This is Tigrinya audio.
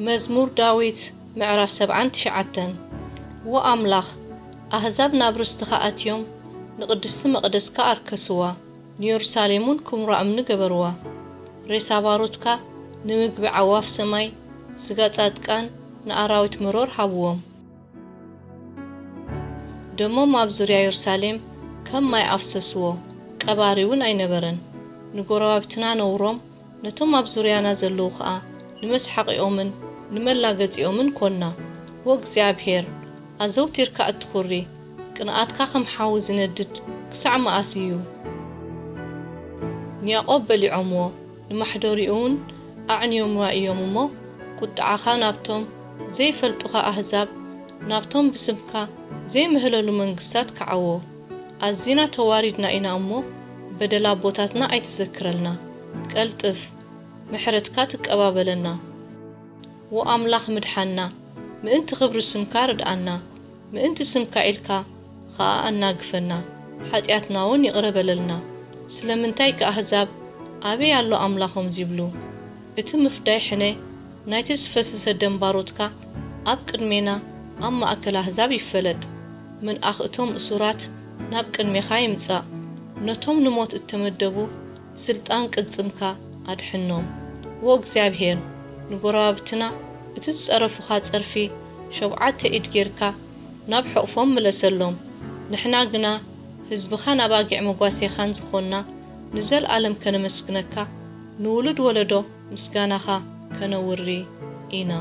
መዝሙር ዳዊት ምዕራፍ ሰብዓን ትሽዓተን። እወ ኣምላኽ፣ ኣህዛብ ናብ ርስትኻ ኣትዮም፣ ንቕድስቲ መቕደስካ ኣርከስዋ፣ ንየሩሳሌም እውን ኩምራ እምኒ ገበርዋ። ሬሳ ባሮትካ ንምግቢ ዓዋፍ ሰማይ፣ ስጋ ጻድቃን ንኣራዊት መሮር ሃብዎም። ደሞም ኣብ ዙርያ የሩሳሌም ከም ማይ ኣፍሰስዎ፣ ቀባሪ እውን ኣይነበረን። ንጎረባብትና ነውሮም፣ ነቶም ኣብ ዙርያና ዘለዉ ኸኣ ንመስሓቒኦምን ንመላገጺኦምን ኰንና። ዎ እግዚኣብሄር፣ ኣዘውቲርካ እትኹሪ፣ ቅንኣትካ ከም ሓዊ ዝነድድ ክሳዕ መኣስ እዩ? ንያዕቆብ በሊዖምዎ፣ ንማሕደሪኡ እውን ኣዕንዮምዋ እዮም እሞ፣ ቁጥዓኻ ናብቶም ዘይፈልጡኻ ኣህዛብ፣ ናብቶም ብስምካ ዘይምህለሉ መንግስታት ክዓዎ። ኣዚና ተዋሪድና ኢና እሞ፣ በደል ኣቦታትና ኣይትዘክረልና። ቀልጥፍ፣ ምሕረትካ ትቀባበለና። ዎ ኣምላኽ ምድሓና፣ ምእንቲ ክብሪ ስምካ ርድኣና፣ ምእንቲ ስምካ ኢልካ ኸኣ ኣናግፈና፣ ሓጢኣትና እውን ይቕረ በለልና። ስለምንታይ ከ ኣህዛብ ኣበይ ኣሎ ኣምላኾም ዚብሉ? እቲ ምፍዳይ ሕነ ናይቲ ዝፈሰሰ ደም ባሮትካ ኣብ ቅድሜና ኣብ ማእከል ኣህዛብ ይፈለጥ። ምንኣኽ እቶም እሱራት ናብ ቅድሜኻ ይምጻእ። ነቶም ንሞት እተመደቡ ብስልጣን ቅልጽምካ ኣድሕኖም። ዎ እግዚኣብሄር፣ ንጎረባብትና እቲ ዝጸረፉኻ ጸርፊ ሸውዓተ ኢድ ጌርካ ናብ ሕቕፎም ምለሰሎም። ንሕና ግና ህዝብኻን ኣባጊዕ መጓሴኻን ዝኾንና ንዘልኣለም ከነመስግነካ፣ ንውሉድ ወለዶ ምስጋናኻ ከነውሪ ኢና።